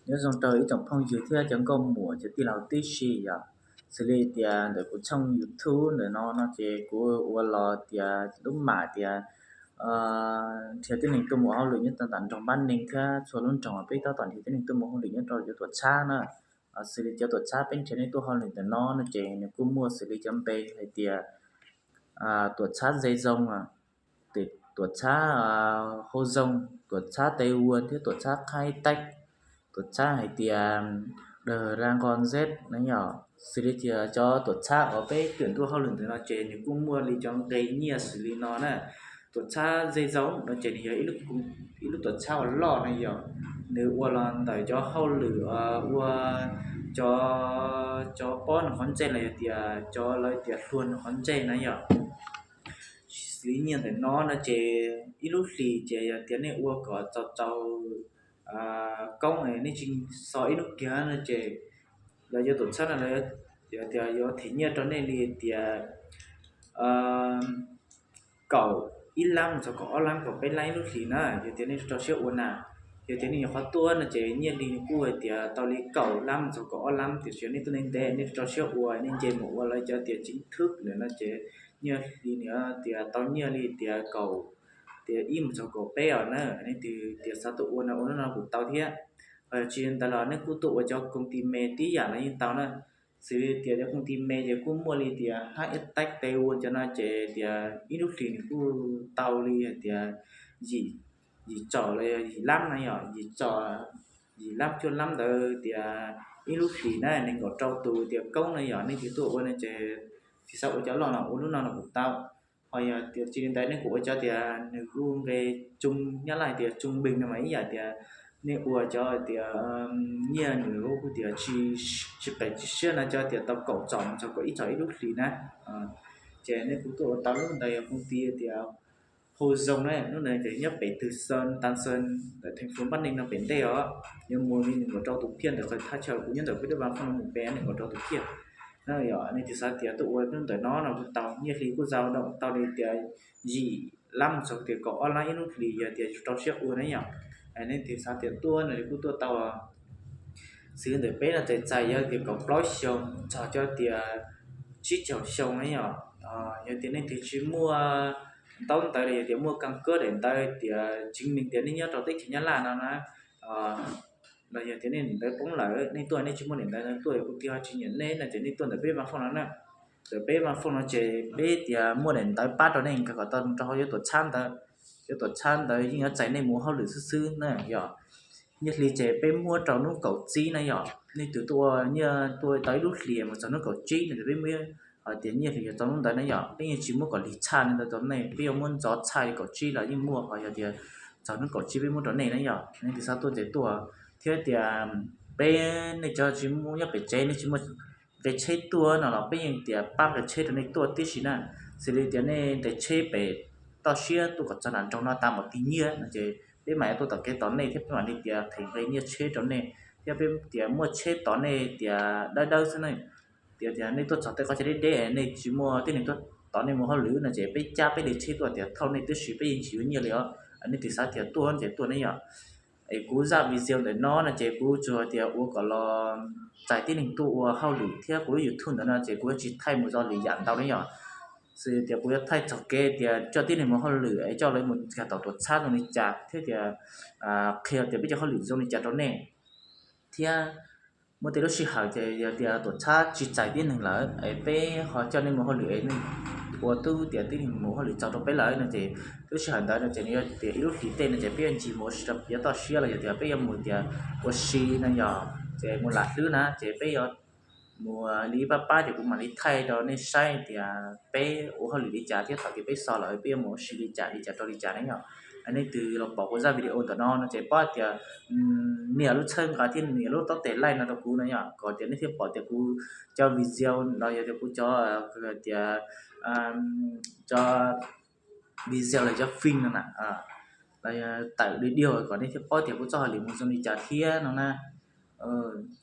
Nyob zoo rau ib tsoom phooj ywg thiab cov nkauj muam cov tij laug tib si yom. Xws li tias ntawm kuv tshooj YouTube ntawm no no ces kuv ua los tias lub mam tias nrhiav tib neeg tuaj mus hauj lwm nyob rau ntawm nroog Pab Neeg thiab txhua lub nroog peb tab tom nrhiav tib neeg tuaj mus hauj lwm nyob rau cov tuam txhab na. Xws li cov tuam txhab peb nrhiav nej tuaj hauj lwm ntawm no no ces nws kuj muaj xws li cov npe hais tias tuam txhab Ze Zoo, tuam txhab Hau Zoo, tuam txhab Taiv Vuas thiab tuam txhab Khaib Taib, tuam txhab hais tias Dawg Ra Nqo Zeb na yom. Xws li tias cov tuam txhab uas peb tuaj hauj lwm ntawm no ces nws kuj muaj li cov nqe nyiaj xws li no na. Tuam txhab Ze Zoo no ces nws yog ib lub tuam txhab uas loj na yom. Nws ua los ntawm cov hauj lwm ua cov, cov pob nws qhov ntsej los yog tias cov lawv tias hluas nws qhov ntsej na yom. Xws li nyiaj ntawm no no ces ib lub hlis ces yog tias nej ua kom txaus txaus koob nej tsis xo ib hnub kiag no ces lawv yuav tuam txhab no lawv yuav tias yuav them nyiaj rau nej li tias kaum ib lab mus txog kaum ob lab kaum peb lab ib lub hlis na, yog tias nej rau siab ua na. Yog tias nej nyuam qhuav tuaj no ces nyiaj hli nws kuj hais tias tau li kaum lab mus txog kaum ob lab, tiam sis nej tuaj ntev ntev nej rau siab ua nej nce mus ua lawv cov tias chính thức lawm no ces nyiaj hli nws tias tau nyiaj li tias kaum, tias ib mus txog kaum peb os na. Nej tias xav tuaj ua no ua lub no kuj tau thiab. Ho yog tsis li ntawd los nej kuj tuaj ua cov công ty me tib yam los yeej tau na. Xws li tias cov công ty me ces kuj muaj li tias Hab Ib Taib Taiv Vuas cov no ces tias ib lub hlis nws kuj tau li hais tias yim, yim caum los yog yim lab na yom, yim caum, yim lab cuaj lab ntawd tias ib lub hlis na nees nkaum rau tus tias koob na yom. Nej tias tuaj ua no ces tsis xav ua cov loj no ua lub no no kuj tau. Ho yog tias tsis li ntawd nej kuj ua cov tias nws kuj nqe trung, Nyab Laj tias trung bình no mas ib yam tias nej ua cov tias nyiaj nws kuj tias tsis, tsis qes tsis siab no, cov tias tau kaum caum mus txog kaum ib caum ib lub hlis na. Ces nej kuj tuaj ua tau lub ntawd yog công ty tias Hau Zoo na, lub ntawd ces nyob pem Từ Sơn, Tan Sơn ntawm thành phố Bắc Ninh no pem ntej os. Yuav mus li nees nkaum rau tus phiaj ntawm qhov thaj chaw kuv nyob ntawm peb lub văn phòng no mus pem nees nkaum rau tus phiaj na yom. Nej tias xav tias tuaj ua lub ntawm no no kuj tau, nyiaj hli kuj dao động tau li tias yim lab mus txog tias kaum ob lab ib lub hlis yog tias rau siab ua na yom. Nej tias xav tias tuaj no kuj tuaj tau. Xws li ntawm peb no ces txais yog tias kaum plaub xyoo txog cov tias tsib caug xyoo na yom. Yog tias nej tias tsis muaj ntaub ntawv los yog tias muaj căn cước daim ntawv tias chứng minh tias nej nyob rau teb chaws Nyab Laj no na, los yog tias nej daim ntawv poob lawm, nej tuaj nej tsis muaj daim ntawv no tuaj kuv tias ho tsis nyiam nej no ces nej tuaj ntawm peb văn phòng no na. Ntawm peb văn phòng no ces peb tias muaj daim ntawv pab rau nej kom tau rau hauv cov tuam txhab ntawd. Cov tuam txhab ntawd yeej yuav txais nej mus hauj lwm xwb xwb na yom. Nyiaj hli ces peb muab rau hnub kaum tsib na yom. Nej tus tuaj nyiaj tuaj tau ib lub hlis mus txog hnub kaum tsib no ces peb muab, hais tias nyiaj hli yuav txog hnub ntawd na yom. Peb yeej tsis muab kom lig tshaj li ntawd rau nej, peb yuav muab ntxov tshaj li kaum tsib los yeej muaj, ho yog tias txog hnub kaum tsib peb muab rau nej na yom. Nej tias xav tuaj ces tuaj, thiab tias peb, nej cov tsis muaj nyob pem tsev, nej tsis muaj nqe tsheb tuaj no los peb yeej tias pab nqe tsheb rau nej tuaj tib si na. Xws li tias nej nqe tsheb pem toj siab tuaj kom txog nram nroog no tas npaum twg nyiaj no ces peb mam li tuaj tom kev tos nej thiab peb mam li tias them nqe nyiaj tsheb rau nej, thiab peb tias muaj tsheb tov nej tias dawb dawb xwb na. Tias tias nej tuaj txog tej qhov chaw deb deb nej tsis muaj tib neeg tuaj tov nej mus hauj lwm no ces peb cab peb li tsheb tuaj tias thauj nej tib si, peb yeej tsis yuav nyiaj li os. Nej tias xav tias tuaj ces tuaj ne yom. Es kuv zaj video ntawm no no ces kuv tsuas tias ua kom los txais tib neeg tuaj ua hauj lwm thiab kuv lub YouTube ntawm no ces kuv yuav tsis thaij mus zoo li yam ntau ne yom. Xws tias kuv yuav thaij txog kev tias coj tib neeg mus hauj lwm es coj lawv mus nkag tom tuam txhab zoo li cas thiab tias qhia tias peb cov hauj lwm zoo li cas rau nej. Thiab muaj tej lub sij hawm ces yog tias tuam txhab tsis txais tib neeg lawm es peb ho coj nej mus hauj lwm es nej ua tub tias tib neeg mus hauj lwm txaus rau peb lawm no ces lub sij hawm ntawd no ces nws yuav tias ib lub hlis tej no ces peb yuav ncig mus ua si rau yav toj siab los yog tias peb yuav mus tias ua si no yog ces mus lam hlwb na ces peb yuav mus li pab pab ces kuv mam li thaij rau nej saib tias peb ua hauj lwm li cas thiab thaum tias peb xo lawm peb yuav mus ua si li cas li cas rau li cas ne yom. Nej twg los pom kuv zaj video ntawm no no ces paub tias nias lub txhawb nqa thiab nias lub taub tes like no rau kuv no yom, kom tias nej thiaj pom tias kuv cov video los yog tias kuv cov tias cov video los cov film no na, los yog tawm video kom nej thiaj paub tias kuv txoj hauj lwm mus zoo li cas thiab no na.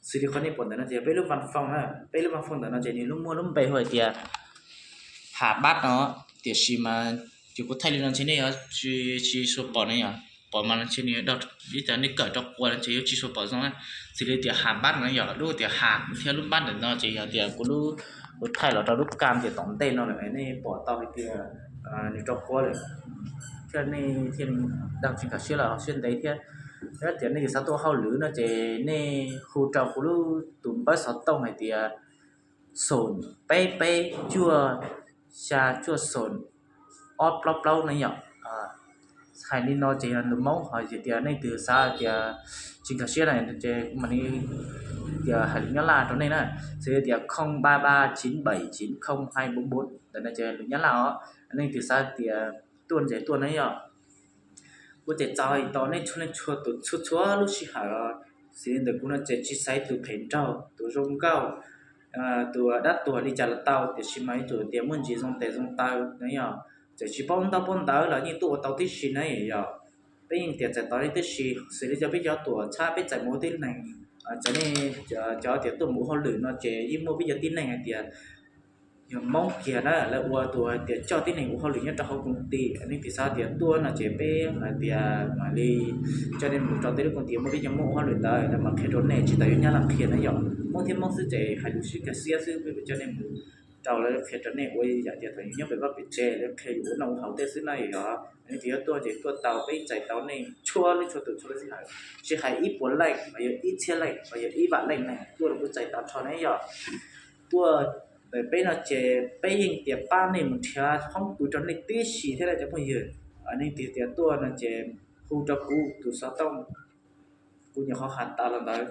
Xws li qhov nej pom ntawm no ces peb lub văn phòng na, peb lub văn phòng ntawm no ces nws lub muaj lub npe hu hais tias Hà Bắc no, tiam sis mas ces kuv thaij li no ntshe nej tsis, tsis pom ne yom. pom mas ntshe nws yog ib cov nej kawm rau qua ntshe yuav tsis tshua pom zoo na. Xws li tias has npab no yog lub tias has thiab lub npab ntawm no ces yog tias kuv lub, kuv thaij los rau lub kam tias tom ntej no lawm nej pom tau hais tias nws rau qua lawm thiab nej thiaj dag tsis nkag siab los siab ntev thiab. Yog tias nej xav tuaj hauj lwm no ces nej hu rau kuv lub tus npawb xov tooj hais tias xoom peb peb cuaj xya cuaj xoom ob plaub plaub ne yom. Hais li no ces yog lus Hmoob, ho yog tias nej twg xav tias tsis nkag siab na ces kuv mam li tias hais lus Nyab Laj rau nej na. Xws li tias không ba ba chín bảy chín không hai bốn bốn ntawm no ces lus Nyab Laj os. Nej twg xav tias tuaj ces tuaj na yom. Kuv ces txaus tau nej txhua leej txhua tus txhua txhua lub sij hawm os. Xws li ntawm kuv no ces tsis xaiv tus phem nraug tus zoo nkauj, tus dab tuag li cas los tau, tiam sis mas ib tug tias muaj ntsis zoo tes zoo taw na yom, txawm tsis paub ntaub paub ntawv los yeej tuaj ua tau tib si na yom. Peb yeej tias txais tos nej tib si, xws li cov peb cov tuam txhab peb txais mus ua tib neeg, txawm nej cov tias tuaj mus ua hauj lwm no ces yeej muaj peb cov tib neeg hais tias yog Hmoob kiag na, lawv ua tus hais tias coj tib neeg ua hauj lwm nyob rau hauv koom tij, nej twg xav tias tuaj no ces peb hais tias mam li coj nej mus rau tej lub koom tij muaj peb cov Hmoob ua hauj lwm ntawd lawv mam qhia rau nej, tsis tas yuav Nyab Laj qhia na yom. Hmoob thiab Hmoob xwb ces hais lus sib kag siab xwb, peb coj nej mus rau lawv qhia rau nej ua yam tias thaum yus nyob pem vaj pem tsev lawv qhia yus ua noj ua haus tej xwb na yom. Nej twg yuav tuaj ces tuaj tau, peb txais tau nej txhua leej txhua tus txhua lub sij hawm, tsis hais ib puas leej los yog ib txhiab leej los yog ib vam leej neeg tuaj los kuj txais tau rho ne yom. Tuaj ntawm peb no ces peb yeej tias pab nej mus nrhiav qhoob pw rau nej tib si thiab cov phooj ywg. Nej tias tias tuaj no ces hu rau kuv tus xov tooj, kuv nyuam qhuav has tas los ntawd.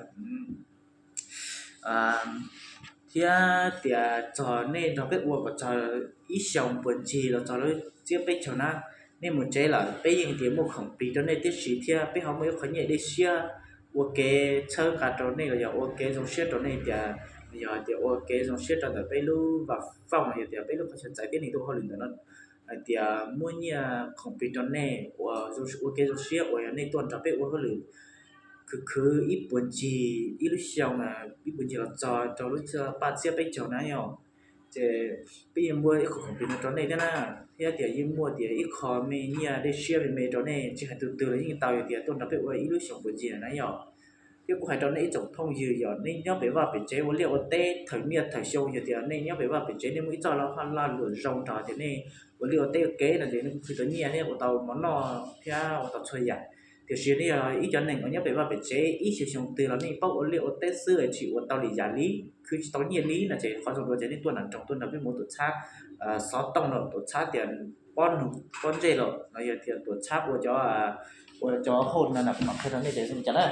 Thiab tias txog nej nrog peb ua kom txog ib xyoos puas ncig los txog lub tsiab peb caug na, nej mus tsev lawm peb yeej tias muaj khoom plig rau nej tib si thiab peb ho muaj ib qho nyiaj dej siab ua kev txhawb nqa rau nej los yog ua kev zoo siab rau nej tias, yog tias ua kev zoo siab rau ntawm peb lub vam fooj los yog tias peb lub qhov chaw txais tib neeg tuaj hauj lwm ntawm no, hais tias muab nyiaj khoom plig rau nej ua kev zoo siab uas yog nej tuaj nrog peb ua hauj lwm khwv khwv ib puas ncig ib lub xyoo, ib puas ncig los txog rau lub paj tsiab peb caug na yom. Ces peb yeej muaj ib qho khoom plig no rau nej thiab na, thiab tias yeej muaj tias ib qho me nyiaj dej siab me me rau nej, tsis hais tus twg los yeej tau, yog tias tuaj nrog peb ua ib lub xyoo puas ncig na yom. Thiab kuv hais rau nej ib tsoom phooj ywg, yog nej nyob pem vaj pem tsev ua liaj ua teb thawm niaj thawm xyoo, yog tias nej nyob pem vaj pem tsev nej muaj ib txoj lag luam zoo rau tias nej ua liaj ua teb ua kev no ces nej kuj khwv tau nyiaj thiab ua tau mov noj thiab ua tau txhua yam. Tiam sis nej yog ib cov neeg uas nyob pem vaj pem tsev ib xyoo xyoo twg los nej paub ua liaj ua teb xwb tsis ua tau li yam li, khwv tsis tau nyiaj li no ces qhov zoo dua ces nej tuaj nram nroog tuaj nrog peb mus ua tuam txhab xov tooj los tuam txhab tias pob ntseg los los yog tias tuam txhab ua cov, ua cov hauj no na, kuv mam qhia rau nej tias zoo li cas na.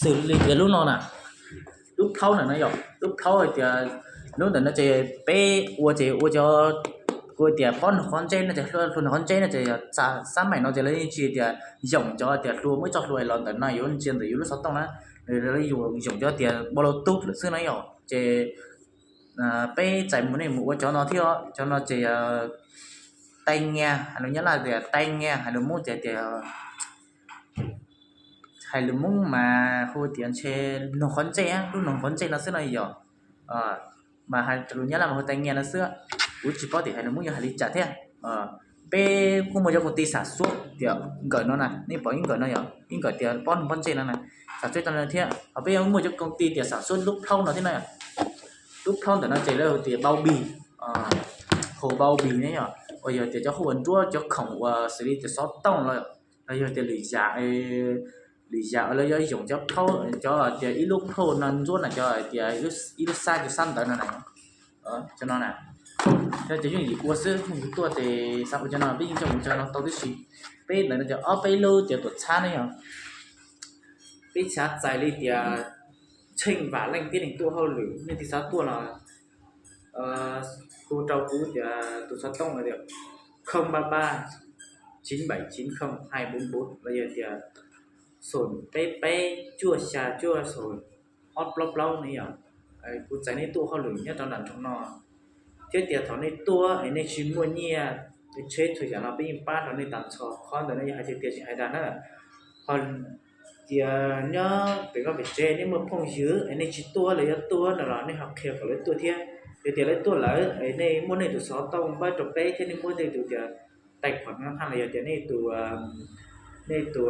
Xws li tias lub no na, lub plaub na no yog lub plaub hais tias lub ntawm no ces peb ua ces ua cov, kuv tias pob nrog qhov ntsej no ces hlua nrog qhov ntsej no ces yog xab maim no ces lawv yeej tsis tias yoom cov tias hlua muaj ib txoj hlua los ntawm no yuav ntsia ntawm yus lub xov tooj na, lawv yoom cov tias npau lo tub lawm xwb na yom. Ces peb txais mus nej mus ua cov no thiab, cov no ces yog tai ngia, hais lus Nyab Laj tias tai ngia, hais lus Hmoob ces tias, hais lus Hmoob mas hu tias ntshe noog qhov ntsej, lub noog qhov ntsej no xwb no yog. Mas hais lus Nyab Laj mas hu tai ngia no xwb, kuv tsis paub tias hais lus Hmoob yuav hais li cas thiab. Peb kuj muaj cov koom ti xam xuab tias nkawm no na, nej pom ib nkawm no yog ib nkawm tias pob noog qhov ntsej no na, xam xuab cov no thiab. Ho peb muaj cov koom ti tias xam xuab lub plaub no thiab na. Lub plaub ntawm no ces lawv hu tias bao bì, hau bao bì ne yom, uas yog tias cov hauj ua nruab cov khoom uas xws li tias xov tooj los, los yog tias lwm yam, lwm yam lawv yuav yoom cov plaub, cov tias ib lub plaub no ntsuab na, cov tias ib lub xab, cov xab ntawv no na. Cov no na, cov ces yooj yim ua xwb, yooj yim tuaj ces xav ua cov no peb yeej coj mus cov no tau tib si. Peb ntawm no ces ob peb lub tias tuam txhab ne yom. Peb xav txais li tias tsheej vam leej tib neeg tuaj hauj lwm, nej twg xav tuaj los hu rau kuv tias tus xov tooj tias không ba ba chín bảy chín không hai bốn bốn los yog tias xoom peb peb cuaj xya cuaj xoom ob plaub plaub ne yom. Kuv txais nej tuaj hauj lwm nyob rau nram nroog no, thiab tias thaum nej tuaj es nej tsis muaj nyiaj tsheb txhua yam no peb yeej pab rau nej tag nrho. Qhov ntawd no yog hais tias tias tsis hais dag na. Ho tias nyob pem vaj pem tsev nej muaj phooj ywg es nej tsis tuaj, lawv yuav tuaj no los nej ho qhia kom lawv tuaj thiab. Yog tias lawv tuaj lawm es nej muaj nej tus xov tooj npawb rau peb thiab nej muaj nej tus tias taij khuam no haj los yog tias nej tus, nej tus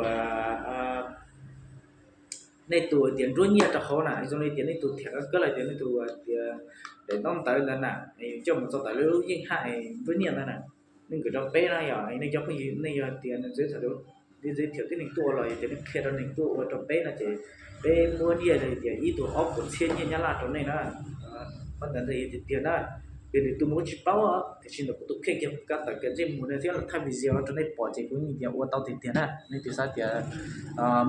nej tus tias nruab nyiaj rau hauv na, zoo li tias nej tus thiam kab los tias nej tus tias daim ntaub ntawv ntawd na, coj mus txog tom lub yeej haj nruab nyiaj ntawd na, nej nkag rau peb no yog nej cov phooj ywg, nej yog tias nws txwv thaum ntawd, nej txwv thiam tib neeg tuaj ua los yog tias nej qhia rau neeg tuaj ua rau peb no ces peb muab nyiaj li tias ib tug ob puas txhiab nyiaj Nyab Laj rau nej na. Qhov ntawd ntawd yog tiag tiag na, yog nws tus mus kuv tsis paub, tiam sis ntawm kuv tus kheej kiag kuv tab tom kawm ntsej muag no thiab los thaij video rau nej pom ces kuv yeej tias ua tau tiag tiag na. Nej twb xav tias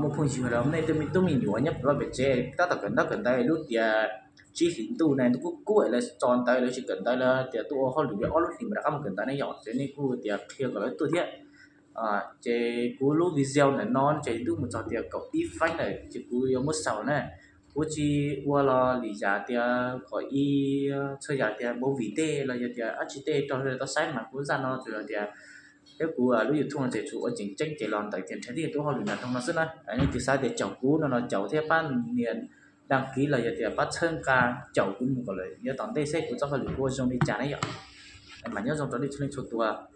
muaj phooj ywg los nej tej me tub me nyuam nyob pem vaj pem tsev tab tom kawm ntaub kawm ntawv lub tias tsib hlis ntuj na, ntuj kub kub lawv tso ntawv lawv tsis kawm ntawv lawm tias tuaj ua hauj lwm li ob lub hlis mam rov qab mus kawm ntawv ne yom, ces nej kuj tias qhia kom lawv tuaj thiab. Ces kuv lub video ntawm no ces twb mus txog tias kaum ib feeb lawm ces kuv yuav muab xaus na. Kuv tsis ua los li yam tias kom ib txhua yam tias movie tej los yog tias dab tsi tej rau tau saib mas kuv zaj no tsuas yog tias thiab kuv lub YouTube no ces tsuas ua tseem ceeb ces los ntawm tias nrhiav tib neeg tuaj hauj lwm nram nroog no xwb na. Nej twb xav tias caum kuv no los caum thiab pab nias đăng ký los yog tias pab txhawb nqa caum kuv mus kom lawm yav tom ntej seb kuv txoj hauj lwm kuv ua zoo li cas na yom. Mas nyob zoo rau nej txhua leej txhua tus.